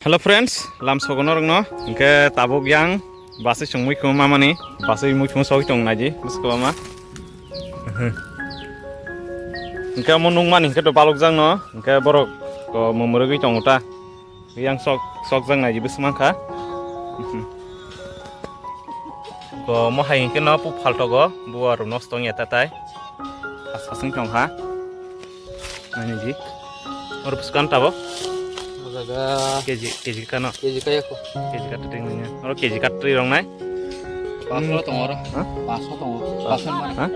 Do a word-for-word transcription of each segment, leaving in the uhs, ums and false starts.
Hello friends, lam sogo norokno. Hwnkhe tabuk yang basui chwng muikhum mamani, basui muikhum sogwi tong naidi, bwswk kwbangma. Hwnkhe omo nukmani hwnkhe to balokjakno, hwnkhe borok ko mwmwrwgwi tongo ta. Yang sok, sokjak naidi bwswk mankha. Ko mohai hwnkhe no pu phaltogo, buwa rok nosto wngya ta tai. Saswng tongkha. Ani ji. Oro bwswk kan tabuk? O jaga K G, K G kano? K G kaya ko. K G kat ring ring. Oro K G kat ring rong nai. Paso tongo oro. Ha? Paso tongo. Paso mani. Ha?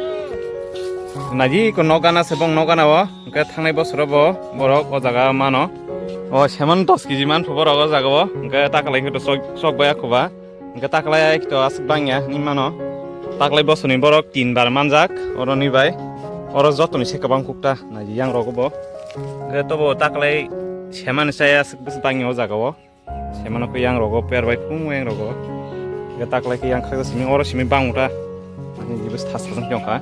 Naji ko nogana se bong nogana o. Hwnkhe thangnai bosoro bo borok o jaga mano. O seman dos K G man pho borok o jaga o. Hwnkhe takalai hwnkhe to sok, sok baya khuba. Hwnkhe taklai to aswk bangya hinwi mano. Taklai bosoni borok tin bar manjak oroni bai. Oro jotoni se kwbang kukta naidi yang rogo bo. Hwnkhe tobo taklai semani chaya aswk bwswk bangya o jaga o. Semano khe yang rogo per bai phung yang rogo. Hwnkhe taklai khe yang khaksa simi oro simi bang uta. Ani jibis thas thas wng tongkha.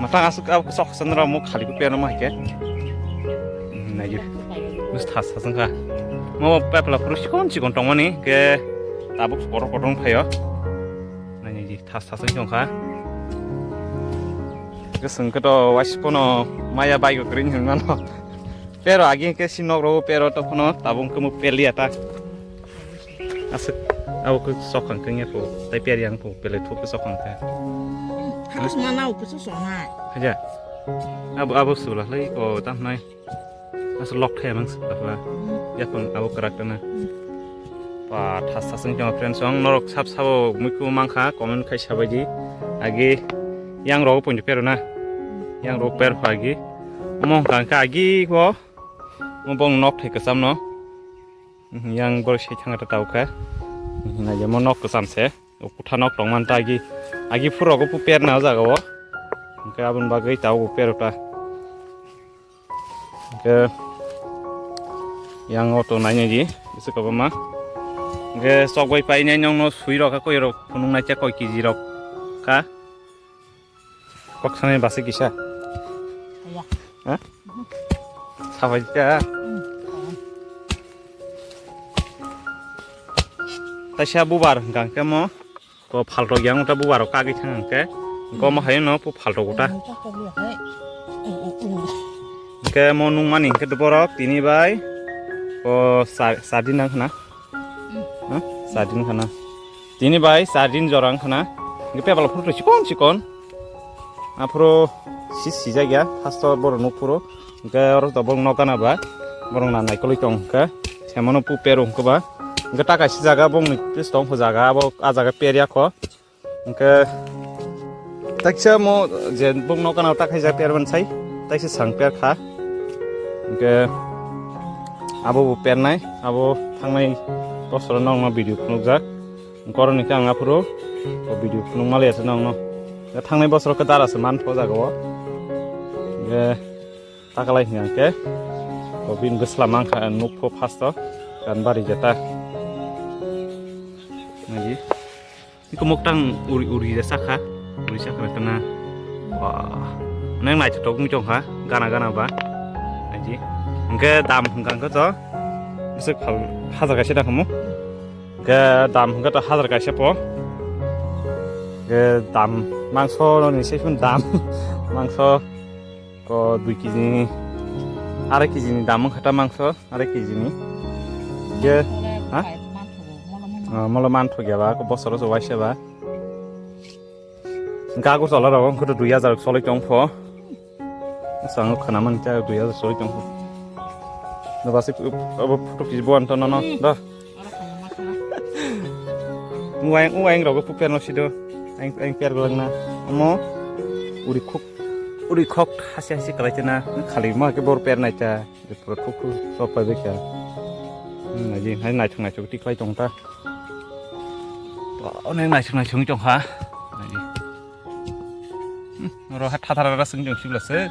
Matang aswk ab sok san rok muk khali khe perma hai khe. Naidi. Bwswk thas thas wngkha. Mo pepla phuru chikon chikon tongmani, hwnkhe tabuk kotor kotor wngphaio. Naidi thas thas wngkha. Hwnkhe chwng khe to waisa pono maya bike o kwrwi hinwi mano. Pero agi hwnkhe si nok rogo pero to phano tabuk wngkhe mo peliya ta. Aswk abo khe sok hang khe wngya kho, tei per yang kho, belai thok khe sok hang khe. Hatas mana o khe sok sonai. Haja. Abo, abo sula lai ko tam nai. Aswk lok thai mang sula la. Yakon abo kwrak tana. Pa thas thas wng tong friends, ang norok sab sabo muiku mankha comment khai sabaidi. Agi yang rogo pointo pero na. Yang rogo per pha agi. Omo hwnkha hwnkhe agi bo. Mo bong nok thai kwcham no. Mhm, yang borok sai thangkha ta tabuk khe. Mhm, naidi mo nok kwcham se. O kutha nok tongmani ta agi. Agi phuru rogo pu per na o jaga o. Hwnkhe aboni bagwi tabuk bo per ta. Hwnkhe yang auto nainai di. Bwswk kwbangma. Hwnkhe chok bai painai nokno sui rokha koi rok phunuk nai kha koi K G rok kha. Kok sanai basi kisa. Aya. Ha? Sabai ta. Hmm. Taisa bubar hwnkha hwnkhe mo ko phaltok yang uta bubar rok kagwi thang hwnkhe. Gomo hai no pu phaltok uta. Hwnkhe mo nungmani hwnkhe borok tini bai o sa-, sardin nang khna. Ha? Sardin khna. Tini bai sardin jora wngkhana. Hwnkhe pebal phuru to chikon chikon. Aphuru si sijak ya, first o borok nuk phuru. Hwnkhe oro to borok nok gana ba. Borok na naikolwi tong hwnkhe. Semano pu pero hwnkhe ba. Hwnkhe ta kaisa jaga bongni pis tong kho jaga abo a jaga per ya kho. Hwnkhe taksa mo je bong nok gana ta khaijak per ban sai. Taksa sang per kha. Hwnkhe abo bo pernai, abo thangnai bosoro nokno video phunukjak. Koroni khe ang aphuru o video phunuk maliya se nokno. Thangnai bosoro khe dara se man pho jaga o. Hwnkhe takalai hwnkha khe o bini bwsla mankha nukpho first o kanbari jeta. Nai. Iko moktang uri uri ya sakha, uri sakha kana. Wah, nang naithotok wng tongkha, gana gana ba. Aji. Hwnkhe dam hwnkha hwnkhe to. Bwswk phal hajar kaisa da khamu. Hwnkhe dam hwnkhe to hajar kaisa po. Hwnkhe dam mangso no ni se phun dam. Mangso ko dui K G ni, arai K G ni dam wngkha ta mangso, arai K G ni. Hwnkhe, ha? Ah, molo manthok ya ba, ko bosoro se waisa ba. Hwnkhe Agartala rogo wngkha to dui hajar soloi tong pho. Asa ang khana man ta dui hajar soloi tong pho. No basi abo photo kis bo anto no no. Da. Uaing uaing rogo puper no sido. Aing aing per golangna. Omo uri khuk uri khok hasi hasi kalai tena khali ma ke bor per nai ta. Pura thuk thuk sok pai bikha. Hmm, naji, hai naithok naithok tiklai tong ta. Onek naithok naithok tong kha. Naji. Hmm, oro ha thathara ra sung jong sibla se.